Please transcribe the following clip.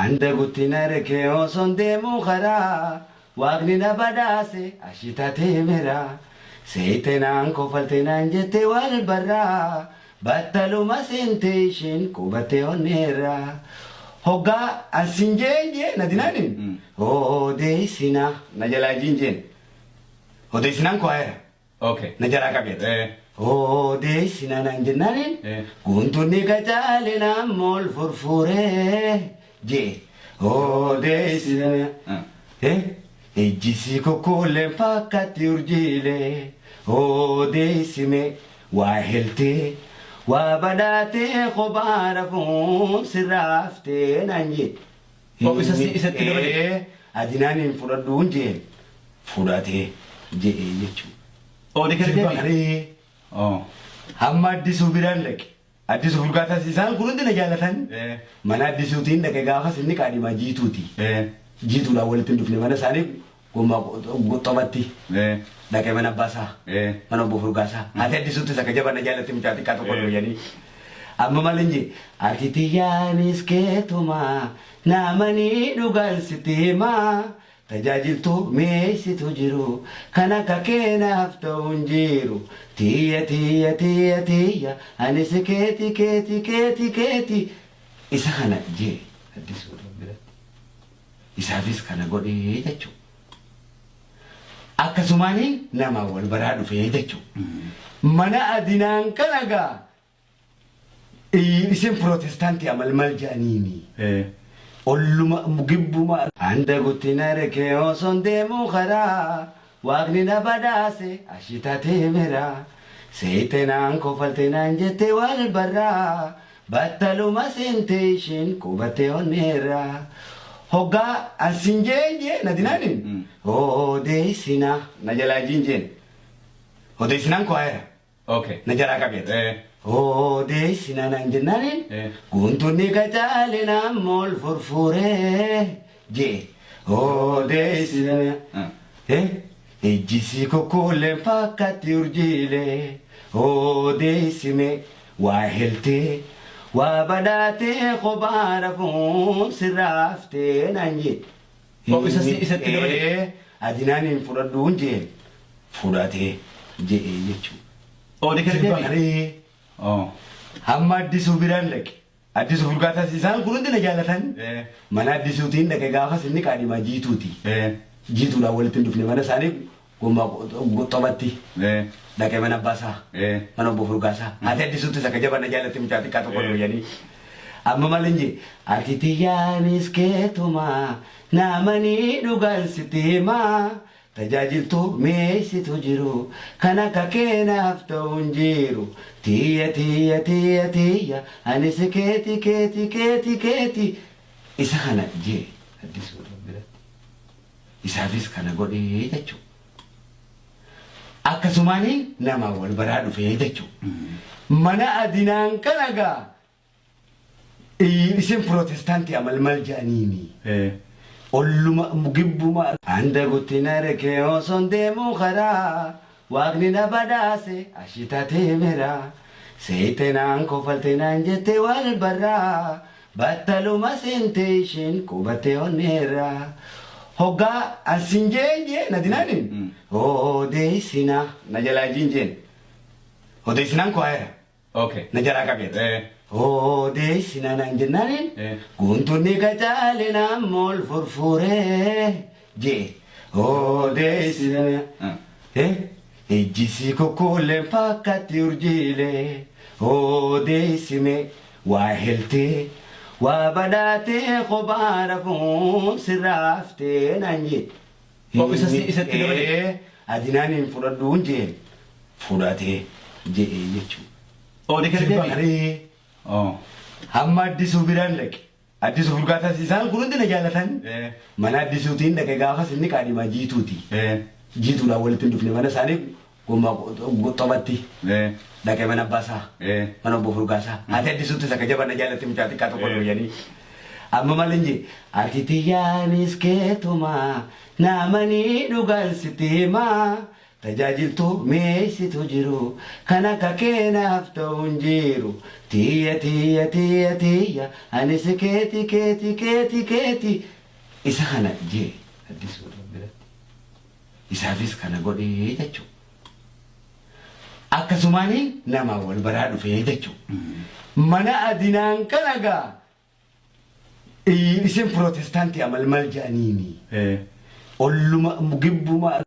Handa guddina rekee osoon deemuu karaa waaqni na badhaase ashitatee mira. Seete naan kofalte naan jette wal barraa battaluma seente isheen qubattee onneerra. Hoggaa ansin jeen jeen adinaaniin odeessina na jalaa jiin jeen. Odeessinaan kwaayera Okay. na jalaa qabeeti. Odeessina naan jennaaniin guutuun qacaale naan mool furfuree jee odeessina. Ejjisi kukkuuleen fakkaatti urjiilee odeessime waa heltee waa badhaatee kophaa rafuun sirraaftee naan jee. Oh, isatti dabale? Adinaan hin fudhadhuun jeen fudhatee je'ee jechuudha. Oh, ni Sirba kana kana Oh. hamma addisuu biraan dhaqe. Addisuu furgaatas isaan kun hundi na jaalatan. Mana addisuutiin dhaqe gaafas inni qaadhimaa jiituuti. Jiituudhaan walitti hin dhufne mana isaanii gommaa xophatti. Dhaqe mana abbaasaa. Mana obbo Furgaasaa. Haati addisuuttis akka jabana jaalatti mucaa xiqqaa tokko dhooyanii. Amma maal hin jee ati tiyyaanis keetuma naamanii dhugaan sitti himaa. Tajaajiltuu mi'eessitu jiru kan akka keenaaf ta'u hin jiru. Tiyya tiyya tiyya tiyya anis keeti keeti keeti keeti. Isa kana jee addisuu biratti. Isaafis kana godhee jechuudha. Akkasumaan nama wal baraa dhufee jechuudha. Mana adinaan kana gaa isin pirootestaantii amalmal jedhaniini. Olluma gibbuma. Handa guddina rekee osoon deemuu karaa waaqni na badhaase ashitatee mira. Seete naan kofalte naan jette wal barraa battaluma seente isheen qubattee onneerra. Hoggaa ansin jeen jeen adinaaniin odeessina na jalaa jiin jeen. Odeessinaan kwaayera Okay. na jalaa qabeeti. Odeessina naan jennaaniin guutuun qacaale naan mool furfuree jee odeessina. Ejjisi kukkuuleen fakkaatti urjiilee odeessime waa heltee waa badhaatee kophaa rafuun sirraaftee naan jee. Oh, isatti dabale? Adinaan hin fudhadhuun jeen fudhatee je'ee jechuudha. Oh, ni kana Sirba deebi? kana Oh. hamma addisuu biraan dhaqe. Addisuu furgaatas isaan kun hundi na jaalatan. Mana addisuutiin dhaqe gaafas inni qaadhimaa jiituuti. Jiituudhaan walitti hin dhufne mana isaanii gommaa xophatti. Dhaqe mana abbaasaa. Mana obbo Furgaasaa. Haati addisuuttis akka jabana jaalatti mucaa xiqqaa tokko dhooyanii. Amma maal hin jee ati tiyyaanis keetuma naamanii dhugaan sitti himaa. Tajaajiltuu mi'eessitu jiru kan akka keenaaf ta'u hin jiru. Tiyya tiyya tiyya tiyya anis keeti keeti keeti keeti. Isa kana jee addisuu biratti. Isaafis kana godhee jechuudha. Akkasumaan nama wal baraa dhufee jechuudha. Mana adinaan kana gaa isin pirootestaantii amalmal jedhaniini. Olluma gibbuma. Handa guddina rekee osoon deemuu karaa waaqni na badhaase ashitatee mira. Seete naan kofalte naan jette wal barraa battaluma seente isheen qubattee onneerra. Hoggaa ansin jeen jeen adinaaniin odeessina na jalaa jiin jeen. Odeessinaan kwaayera Okay. na jalaa qabeeti. Odeessina naan jennaaniin guutuun qacaale naan mool furfuree jee odeessina. Ejjisi kukkuuleen fakkaatti urjiilee odeessime waa heltee waa badhaatee kophaa rafuun sirraaftee naan jee. Oh, isatti dabale? Adinaan hin fudhadhuun jeen fudhatee je'ee jechuudha. Oh, ni kana Sirba deebi? kana Oh. hamma addisuu biraan dhaqe. Addisuu furgaatas isaan kun hundi na jaalatan. Mana addisuutiin dhaqe gaafas inni qaadhimaa jiituuti. Jiituudhaan walitti hin dhufne mana isaanii gommaa xophatti. Dhaqe mana abbaasaa. Mana obbo Furgaasaa. Haati addisuuttis akka jabana jaalatti mucaa xiqqaa tokko dhooyanii. Amma maal hin jee ati tiyyaanis keetuma naamanii dhugaan sitti himaa. Tajaajiltuu mi'eessitu jiru kan akka keenaaf ta'u hin jiru. Tiyya tiyya tiyya tiyya anis keeti keeti keeti keeti. Isa kana jee Addisuu biratti. Isaafis kana godhee jechuudha. Akkasumaan nama wal baraa dhufee jechuudha. Mana adinaan kana gaa isin pirootestaantii amalmal jedhaniini. Olluma gibbuma.